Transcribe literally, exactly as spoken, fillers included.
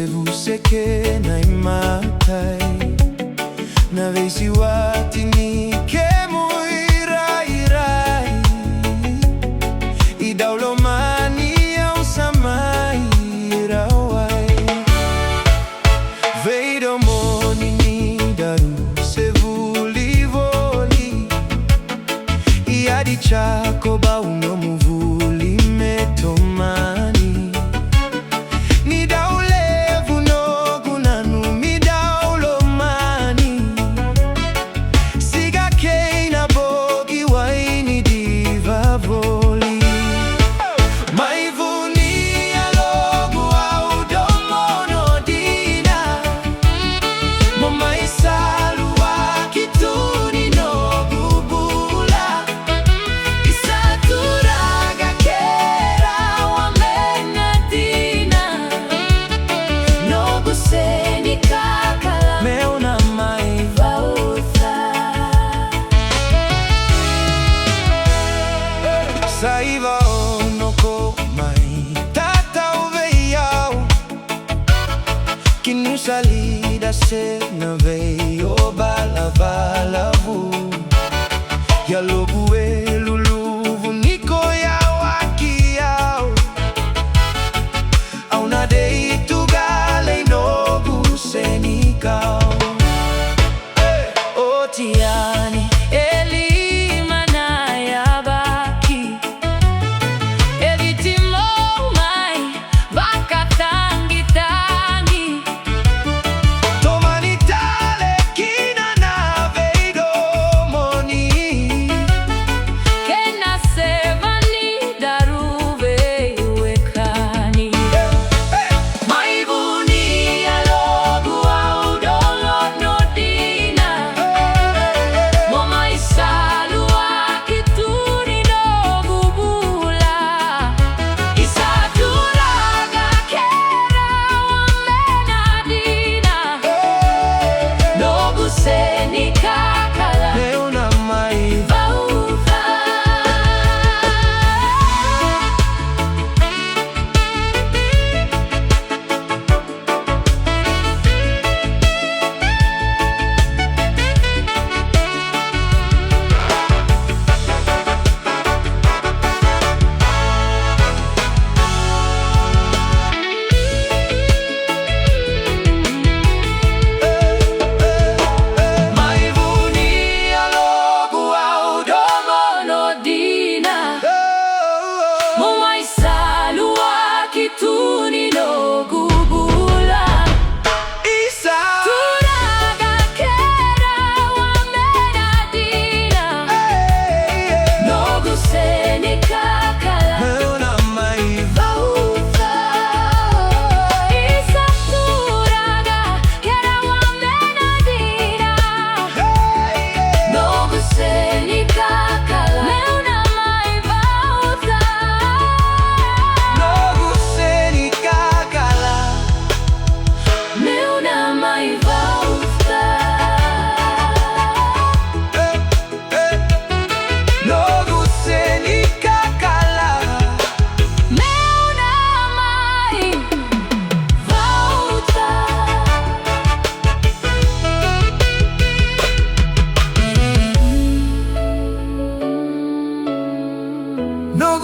levu se kena imatai, na veisiwati ni kemu irairai, i dau lomani au sa mai rawai. Veidomoni ni daru se vuli voli, i adi Jakoba au nomu vuli me tomani. Ni dau levu noqu nanumi dau lomani, siga kei na bogi waini diva voli. Mai vunia loqu au domono dina, mo mai saluaki tu ni noqu bula. Isa Turaga kei ira wamena dina, noqu seni kakala meu na mai vauca. Sa iva ono ko mai tatau vei au, ki nu sa lida se na veiobalavala vu. Ia loqu e luluvu ni ko yawaki au, au na dei tu ga lai noqu senikau. Oti yani e lima na yabaki, e Viti mo mai vakatagitagi. Tomani tale kina na veidomoni kei na sevani daru veiwekani. Mai vunia loqu au domono dina, mo mai saluaki tu ni noqu bula. Isa Turaga kei ira wamena dina, noqu senikakala meu na mai vauca. Mai vunia loqu au domono dina, mo mai saluaki tu ni noqu bula. Isa Turaga kei ira wamena dina, noqu senikakala meu na mai vauca. Isa Turaga kei ira wamena dina, noqu senikakala meu na mai vauca. Noqu senikakala meu na mai vauca. Noqu senikakala meu na mai vauca. Noqu